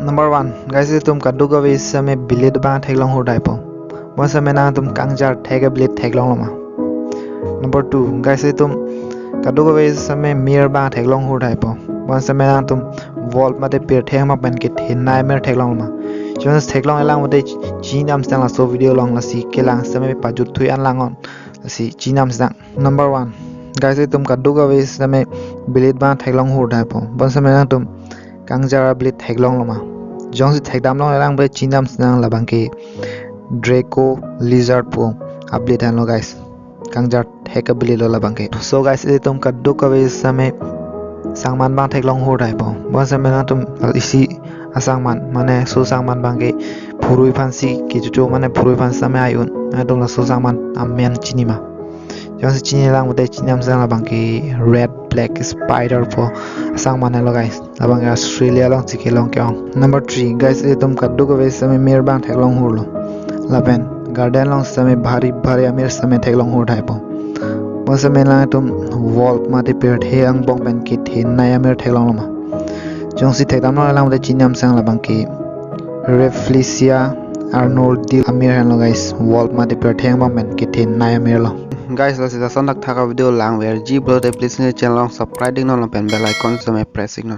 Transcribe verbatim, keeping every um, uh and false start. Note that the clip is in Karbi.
Number one, guys, itum kadokave setame bilit abang theklong hur daipo. Bonsitame nangtum kangjar thek abilit theklonglo ma? Number two, guys, itum kadokave setame mir abang theklong hur daipo. Bonsitame nangtum wolf mate pirthe abang pen kethenei amir theklonglo ma? Jongsi theklong-et lang pulote chinidam sitang laso video along, lasi kelang setame pajut thui an lang non. Lasi chinidam sitang. Number one, guys, itum kadokave setame bilit abang theklong hur daipo. Bonsitame nangtum kangjar abilit theklonglo ma? Jongsi thekdam longle lang pulote chinidam sitang, labang ke Draco lizard pu abilit henlo, guys. Kangjar thek abilit lo labang ke. So guys, itum kadokave setame sangman abang theklong hur daipo. Bonsitame nangtum isi asangman, mane so sangman abang ke phurui aphansi kechocho, mane phurui aphan setame ai-un. Nangtum laso sangman amen chini ma? Jongsi chini lang pulote chinidam sitang, labang ke red black spider pu asangman henlo, guys. Labang ke Australia alongsi kelong ke-ong. Number three, guys, itum kadokave setame mir abang theklong hurlo. Lapen garden along setame bhari bhari amir setame theklong hur daipo. Bonsitame nangtum wolf mate pirthe angbong pen kethenei amir theklonglo ma? Jongsi thekdam longle lang pulote chinidam sitang, labang ke Rafflesia arnoldii amir henlo, guys. Wolf mate pirthe angbong pen kethenei amir lo. Guys, lasi lason thakthak avideo langverji pulote please ne channel along subscribe iknon lapen bell icon setame press iknon.